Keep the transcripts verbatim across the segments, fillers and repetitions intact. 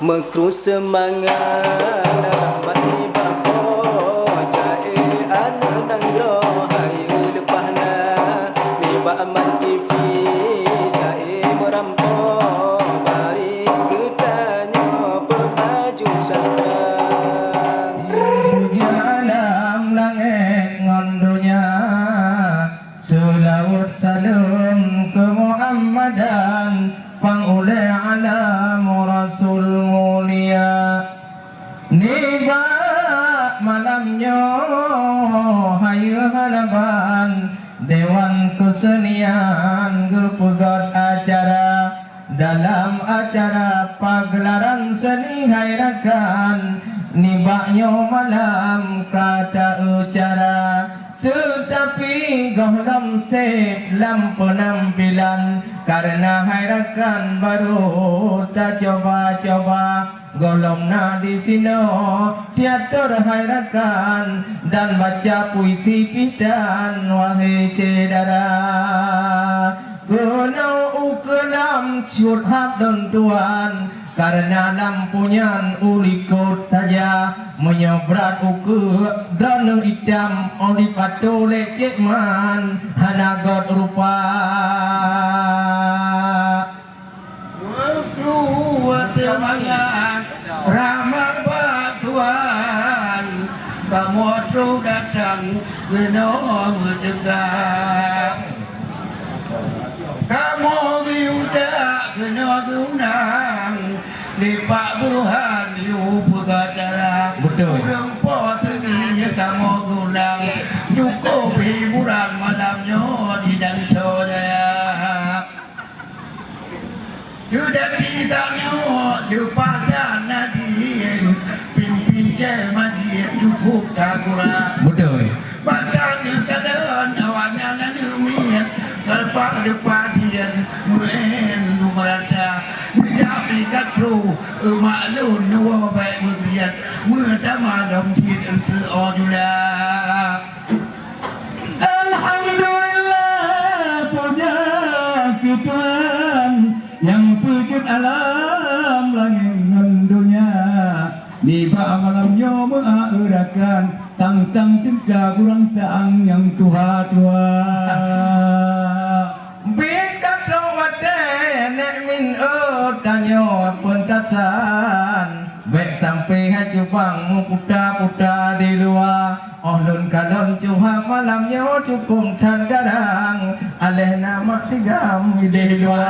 Meukru seumangat rahmat nibak Po Jae aneuk nanggroe, hayeue leupah na nibak Man T V. Jae meurampo bari geutanyoe peumaju sastra. Puja alam langét ngon donya, seulaweuet saleuem keu Muhammadan, pang ulée alam Rasul mulia. Nibak malam nyoe hayeue halaban Dewan Keusenian geupeugét acara. Dalam acara pagelaran seni hai rakan, nibak nyoe malam ka ta-eu cara. Teutapi gohlom sép lam peunampilan, kareuna hai rakan barô tacoba-coba. Gohlom na disinoe teater hai rakan, dan baca puisi pih tan, wahé syedara. Keunoe ukeue lam cut hab lôn tuan, kareuna lampu nyan u likot saja. Meunyoe brat ukeue droeneuh itam, óh jipatô lé Cék Man hana göt rupa. Meukru seumangat rahmat bak Tuhan, kamoe troh datang keunoe meuteuka. Kamoe geuyue jak keunoe geuundang, nibak buruhan yue peugah cara. Beutôi. Ureuëng po teungoh kamoe geuundang, cukôp hiburan malam nyoe di Danau Jaya. Teujadi tanyoe leupah dan nadien, pimpin cai majik cukôp tagura. Beutôi. Bahkan neukalon awaknyan aneuk miet, kalpah leupah dien, meu'en du meurata. Neujak bri ka troh, eu mak lôn neuwoe bék meuriet, meutamah lom tiet eunteuk o jula. Alhamdulillah, puja keu Tuhan nyang peujeuet alam langét ngon donya. Nibak malam nyoe meu'ah eurakan, tang-tang teuka kurang saang nyang tuha-tuha. Bit ka trok watée nék min ôt tanyoe peuntasan, bék sampoe hai cubang meuputa-puta di luwa. Óh lôn kalon cuha malam nyoe cukôp that gadang, aléh na mak tigam idéh luwa.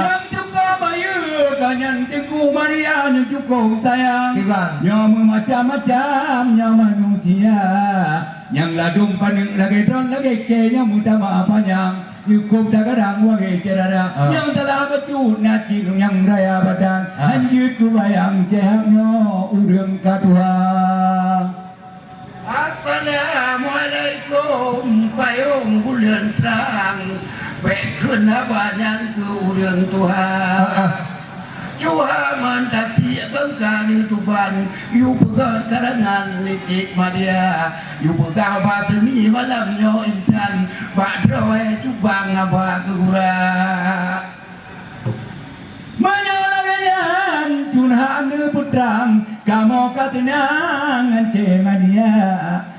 Nyang cuko bayeue ka nyan Teungku Maria nyang cukôp sayang. Kiban. Nyoe meumacam-macam nyoe manusia. Nyang ladôm paneuk lagée droen lagée kée nyang meutamah panyang, cukôp tagadang wahé syedara. Ah. Nyang salah bacut na cit nyang raya batang. Ah. Hanjeuet kubayang seuhat nyoe ureuëng ka tuha. Assalamualaikum, payong buleuen trang, bék kheun haba nyan keu ureuëng tuha. Ah, ah. Cuha mantasi beungka neutuban, yue peugah karangan licik Madia, yue peugah bak teungi malam nyoe intan, bak droe cubang haba keugura. Meunyoe lagée nyan, cun hana peutrang, kamoe ka teunang ngon Cék Madia.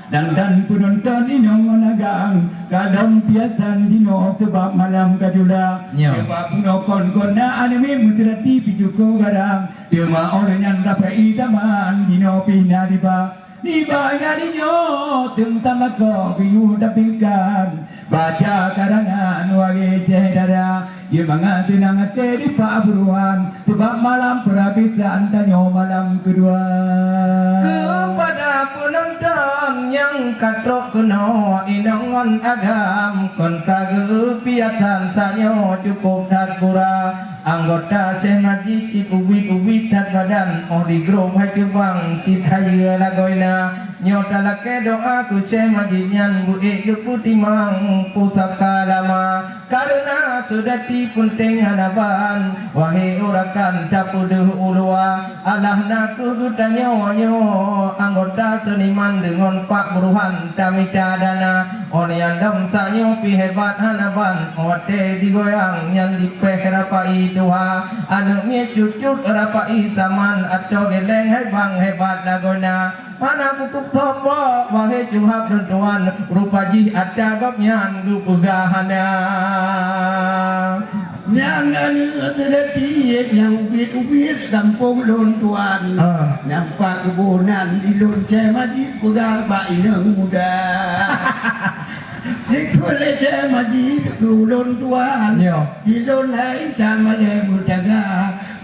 Dan, dan peunonton inong ngon agang, ka lom piasan jinoe seubab malam ka jula. Nyo. Seubab bunoe kon-kon na aneuk miet meuseurati picuko garang. Teuma óh lheueh nyan rapai zaman jinoe pih na diba. Diba nyan nyoe teung tamakoe geuyue tapikan. Baca karangan wahé syedara. Jeuet mangat teunang até dipak buruan, seubab malam peurabisan tanyoe malam keudua. Keupada peunonton nyang ka trok keunoe inong ngon agam, kon ka geupiasan tanyoe cukôp that gura. Anggota Syekh Majid cit ubit-ubit that badan, óh di grob hai cubang cit hayeue lagoina. Nyoe talakée doá keu Syekh Majid nyan beu ék geupeutimang pusaka lama. Kareuna seudati peunteng hana ban, wahé urakan tapeudeuh u luwa. Alah na keu geutanyoe nyoe anggota seuniman deungon Pak Buruhan tamita dana. Oh nyan lom sa nyoe pih hebat hana ban, watée jigoyang nyan jipéh rapai tuha. Aneuk miet cucut rapai saman, ateueh geleng hai bang hebat lagoena. Hana kutuk sopo, wahé cuhab lôn tuan, rupa jih atra gobnyan geupeugah hana. Nyang aneuk seudeuti nyang ubit-ubit gampông lôn tuan. Ah. Nyang pat geuboh nan di lôn Syekh Majid peugah bak inong muda. Dikheun lé Syekh Majid keu lôn tuan. Yo. Di lôn hai insan malée meutaga.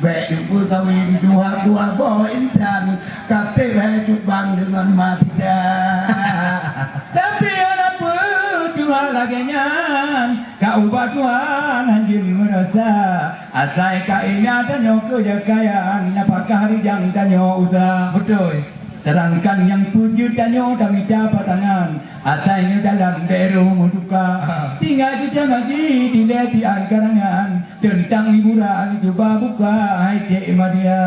Bék neupeukawen tuha dua boh insan, ka seb hai cut bang deungon ma sida. Tapi hana peue tuha lagée nyan, ka ubah Tuhan hanjeut meurasa. Asai ka ingat tanyoe keujakayaan, apakah rijang tanyoe usah? Beutôi. Teurangkan nyang peujeuet tanyoe tamita pasangan, asai nyoe dalam bék roh meuduka. Ah. Tinggai cucah ngaji dilée tian karangan, teuntang hiburan cuba buka hai cék media.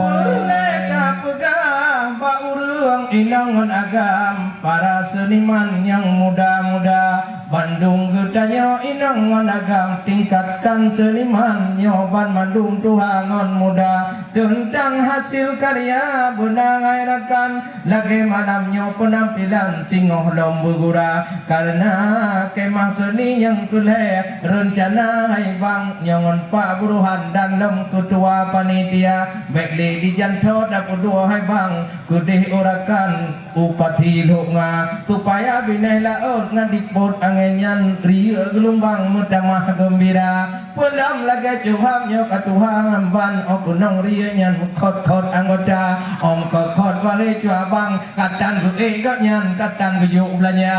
Peureulée tapeugah bak ureuëng inong ngon agam, para seuniman nyang muda-muda, bandum geutanyoe inong ngon agam, tingkatkan seuniman nyoe banmandum tuha ngon muda. Teuntang hasil karya beuna hai rakan, lagée malam nyoe peunampilan singoh lom beugura. Kareuna kemah seuni nyang keu lhée reuncana hai bang nyoe ngon Pak Buruhan dan lom keutua panitia. Bék lé dijanto tapeuduek hai bang keudeh u rakan. Upati lhok nga, supaya binéh laôt ngon dipot angén nyan riyeuk geulumbang meutamah geumbira. Peulom lagée cuhab nyoe ka tuha ban, oh keunong riyeuk nyan meukhot-khot anggota. Om khot-khot baré cuabang, katan geuék gobnyan, katan geujok beulanja.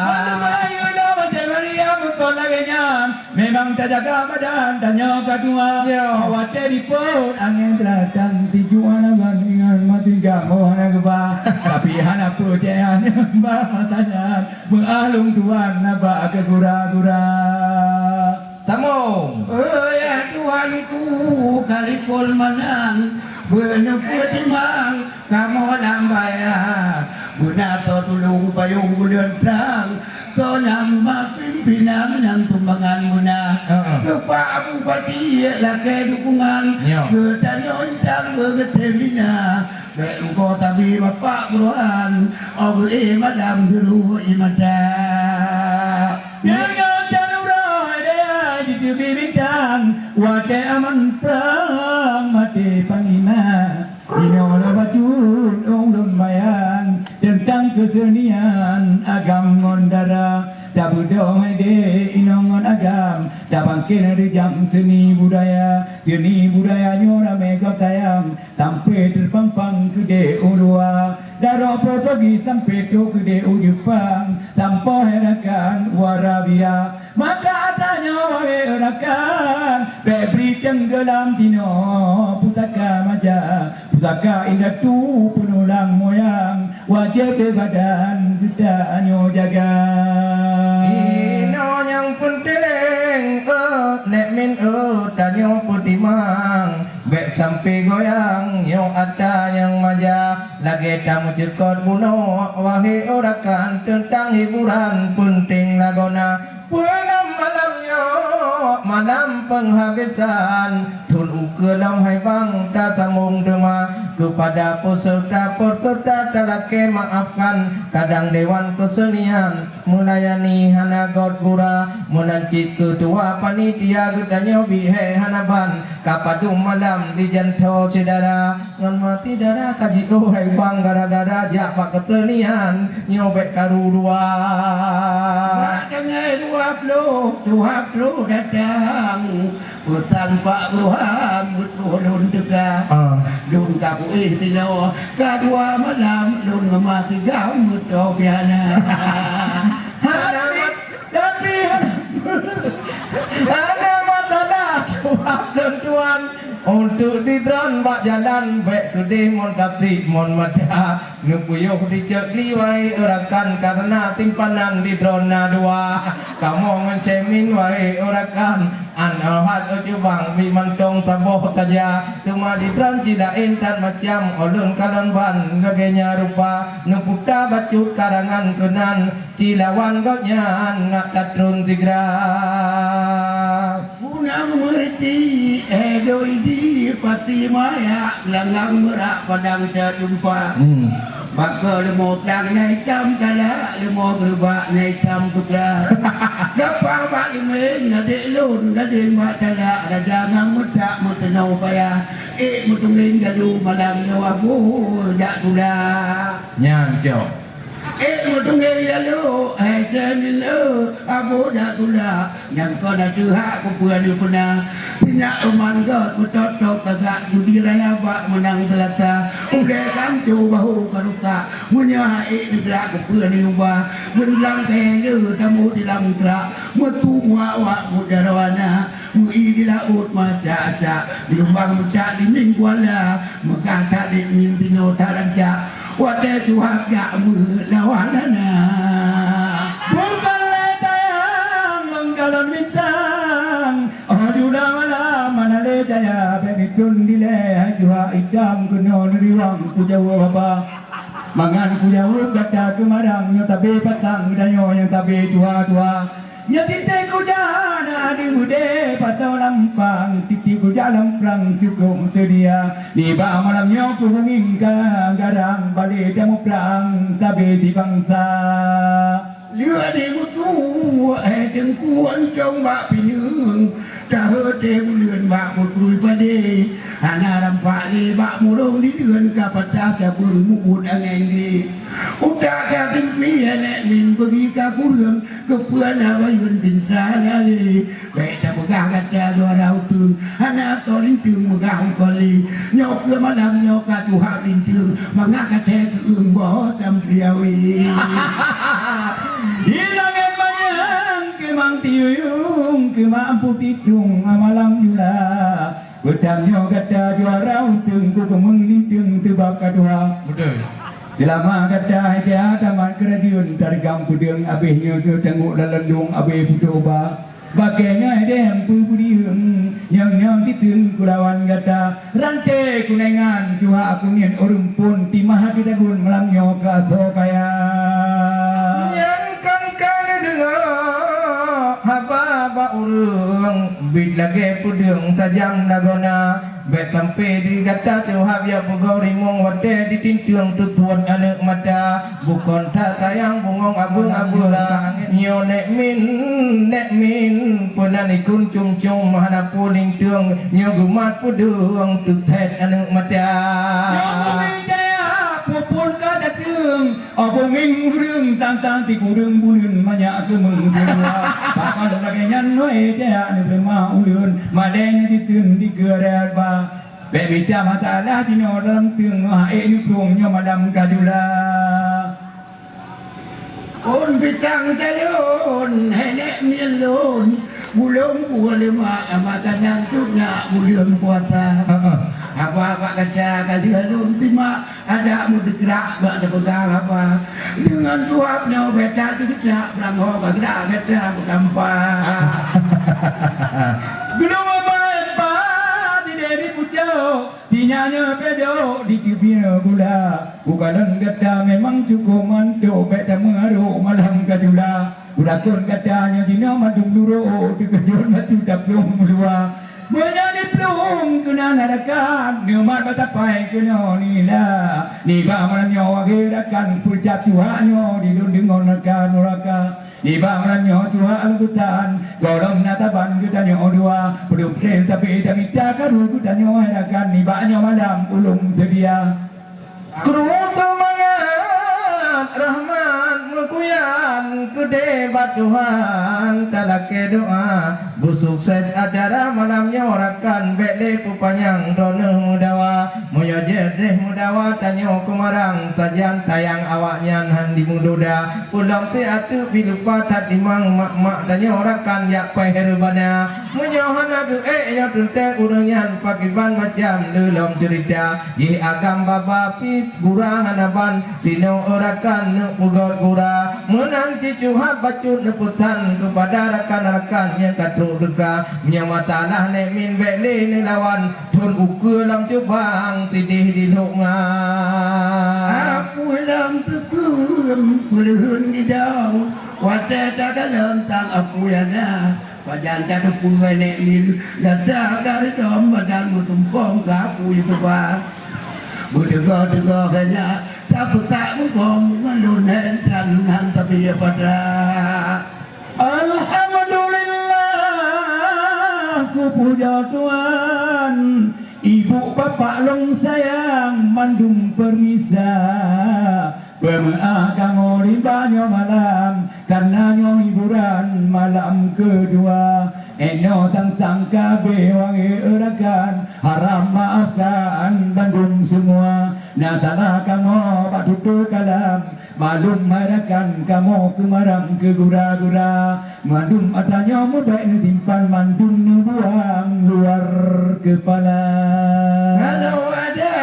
Malu bahayeue dah macam Maria meukhot lagée nyan. Memang tajaga badan tanyoe ka tuha. Ya. Watée dipot angén teuratan, tijuan aban ingat mati gamoh hana geuba. Tapi hana peue céh nyan bah masa nyan. Meuah lôn tuan na bak keu gura-gura. Sambông. Oh ya Tuhanku, kalipol manan, beuneupeue timang. Kamoe lam baya, beuna soe tulông payông buleuen trang, soe nyang mat pimpénan nyan sumbangan beuna. Heeh. Keu Pak Bupati lakée dukungan, nyoe. Geutanyoe intan geutem bina, bék rugoe sabe Bapak Buruhan, oh geuék malam geuruwoe mata. Deungon tanura dea jiteubiet bintang, watée aman prang maté panglima. Inoe lôn bacut ulôn bayang teuntang keuseunian agam ngon dara. Tabeudôh hai dek inong ngon agam, tabangkén rijang seuni budaya. Seuni budaya nyoe ramé gob sayang, sampai teupampang keudeh u luwa. Darok peugi sampai trok keudeh u Jeupang, sampoe hai rakan u Arabia. Maka tanyoe wahé rakan, bék bri teunggelam jinoe pusaka maja, pusaka indatu peunulang moyang, wajéb lé badan geutanyoe jaga. Inoe nyang peunteng, eh, nék min, eh, tanyoe peutimang, bék sampai goyang nyoe atra nyang maja, lagée tameucukot bunoe wahé rakan, teuntang hiburan peunteng lagoena. Peue lam malam nyoe malam peunghabésan, thon ukeue lom hai bang tasambông teuma. Keupada peuseureuta-peuseureuta talakée maafkan, kadang dewan keuseunian meulayani hana göt gura. Meunan cit keutua panitia geutanyoe bihée hana ban, ka padum malam dijanto syedara. Ngon mati dara ka jiôh hai bang gara-gara jak bak keuteunian nyoe bék karu dua. Bak tanggai dua ploh tuha ploh datang, peusan Pak Burhan meutroh lôn teuka. Ah. Lôn ka kuéh tinoe ka dua malam lôn ngeumah tigam meutroh piana. Hana mat-, tapi hana masalah tuha lôn tuan. Untuk di droen bak jalan, bèk keudeh mon tasik mon mata. Neupeuyôh dicok li wahé rakan, karena simpanan di droen na dua. Kamoe ngon Caimin wahé rakan, an ôhat ôh cubang, mie mantong saboh saja. Teuma di droen cit laén that macam, ulôn kalon ban lagèe nyan rupa. Neuputa bacut karangan keunan, ci lawan gobnyan ngat tatron sigra. Punang meureuti, eh, doi di pati maya, langgang meurak padang catumpah. Hmm. Baka leumô tang nyang itam talak, leumô geureubak nyang itam tukla. Gapah bak leumèng adék lôn, gadeng bak talak, raja ngon meutak meuteunau payah. Ék meuteungieng jalu malam nyoe Abu jak tulak. Nyan cok. Ék meuteungieng jalu, eh, Caimin, eh, Abu jak tulak. Nyang kon ateueh hak kupeue lé peuna. Sinyak uman gèt meutot-tot tagak judi raya bak meunang seulasa. Ulèe kanco bahô ka rusak. Meunyoe hak ék neugrak kupeue lé ubah. Beundrang kayèe le tamu di lam trak. Meusu muak-uak mudara wana. Meu-ie di laôt macak-acak. Geulumbang meucak di minggu ala. Meugah that di minggu binoe that rancak. Watèe Suhab jak meuet lawan hana. Bukan lé tayang meugalon bintang. Oh, juda malam mana lé cahya, bèk neutôn dilèe, hai Suhab itam keunoe neuriwang kujaweueb haba. Mangat kujaweueb gata keumarang, nyoe tabé patang, geutanyoe nyang tabé tuha-tuha. Nyoe titèe kujak na di meudé pato lampang, titèe kujak lam prang cukôp seudia. Nibak malam nyoe kubunging ka garang, balé tamuprang tabé di bansa. Lheueh di meutuwö, eh, teungku ancong bak pineung, taheuté buleuen bak peukrui padé. Hana rampak lé bak murông di leuen ka patah cabeueng bubut angèn glé. Utak ka simpi, eh, nèk min beugi ka kureueng, keupeue na bayeuen cinta hana lé. Bèk tapeugah gata juara uteueng, hana soe linteung meugah ukoe lé. Nyoe keuh malam nyoe ka Suhab linteung, mangat gata keueung boh sampliawi. Di langèt manyang keumang tiuyueng, keumang putih tung malam jula. Beutam nyoe gata juara uteueng, kukeumeung linteung teubab ka tuha. Beutôi. Seulama gata hai sehat tamat keurajeuen, tarigam peudeueng abéh nyoe teucangok lam landong abéh putôh ba. Bak kèe nyoe deh peubeudieueng, nyang-nyang titeun kulawan gata. Ranté kunengan cuha kuniet ureueng phon timah di dagon malam nyoe ka asoe kaya. Nyang kan ka neudeungoe haba bak ureueng, biet lagèe peudeueng tajam na gona. Bèk sampoe di gata Suhab jak peugoe rimong watèe di tinteueng teutuot aneuk mata. Bukon that sayang bungong abeueng-abeueng langèt. Nyoe nèk min, nèk min, peunan ikun cum-cum hana peue linteung. Nyoe geumat peudeueng teuthèt aneuk mata. Nyoe bumi jaya peuphon ka dateueng. Oh bungeng ureueng tang-tang sikureueng buleuen manyak keumeung keudua. Pakon lagèe nyan wahé jaya neubeuleumah ulôn. Malèe nyan diteun dikeue rot ba. Bèk mita masalah jinoe dalam teueng, hana ék neuplueng nyoe malam ka jula. Ôn pitang talôn, hènèk miet lôn, bulông buleumah, makanan sunat buleuen puasa. Heeh. Haba bak gata ka lheueh lôn simak, adak meuteugerak bak tapeugah haba. Deungon suab nyoe bèk that teukeucak, beuranggoe ka geurak gata meutampa. Geulong abai empat, idéh di pucôk. Di nyan nyoe peuduek di teubiet gula, bukalon gata memang cukôp mantong, bèk tameuharôk malam ka jula. Burakon gata nyoe jinoe mandum lurôk, teukeujot bacut taplueng meuluwa. Meunyoe jiplueng keunan rakan, neumat batapai keunoe nila. Nibak malam nyoe wahé rakan, peucap cuha nyoe di lôn deungon rakan nuraka. Nibak malam nyoe cuha lôn peusan, gohlom na saban geutanyoe dua. Peudeueng preh tapi tamita karu geutanyoe hai rakan, nibak nyoe malam ulôn seudia. Kru teumangat rahmat meukuyan keudéh bak Tuhan talakée doá. Beusukses acara malam nyoe rakan, bék lé peupanyang droeneuh meudawa. Meunyoe jeuet deh meudawa tanyoe keumarang, sajan tayang awaknyan han jimeudoda. Ulôn si ateueh pih lupa that imang mak-mak tanyoe rakan jak péh reubana. Meunyoe hana geuék nyoe teuntée ureuëng nyan pakriban macam le lom ceurita. Jih agam baba pih gura hana ban, sinoe rakan neuk peugét gura. Meunan cit cuhat bacut neupeusan keupada rakan-rakan nyang ka trok teuka. Meunyoe masalah nék min bék lé neulawan, thon ukeue lam cubang sideh di lhok ngan. Apui lam teukeum peuleuheun di daun, watée takalon sang apui hana. Pajan tateupeue nék min gata ka reudom badan meusumpong keu apui teuba. Beuteugoh-teugoh keu nyak tapeutak mubom ngon lôn hén tan nan sabe patra. Alhamdulillah, kupuja Tuhan, ibu bapak lôn sayang mandum peurmisa. Beumeuáh kamoe rimba nyoe malam, kareuna nyoe hiburan malam keudua. Inoe sang-sang kabeh wahé rakan, harab maafkan bandum semua. Na salah kamoe bak tutoe kalam, maklum hai rakan kamoe keumarang keu gura-gura. Mandum atra nyoe meubék neusimpan, mandum neubuang luar keupala. Kalau ada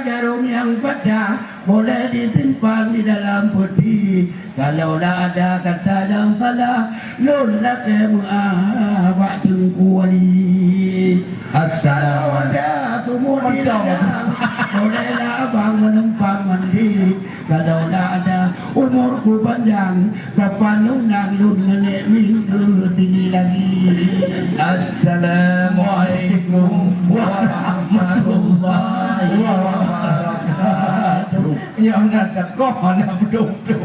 jarum yang patah, boleh disimpan di dalam peti. Kalau lah ada kata yang salah, lôn lakée meuáh bak Teungku Wali. Kalau ada sumur di ladang, bolehlah abang menumpang mandi. Kalau lah ada umur ku panjang, kapan undang lôn ngon nék min keu sini lagi. Assalamualaikum warahmatullahi wabarakatuh. Nyoe na teukoh, na beutôi-beutôi.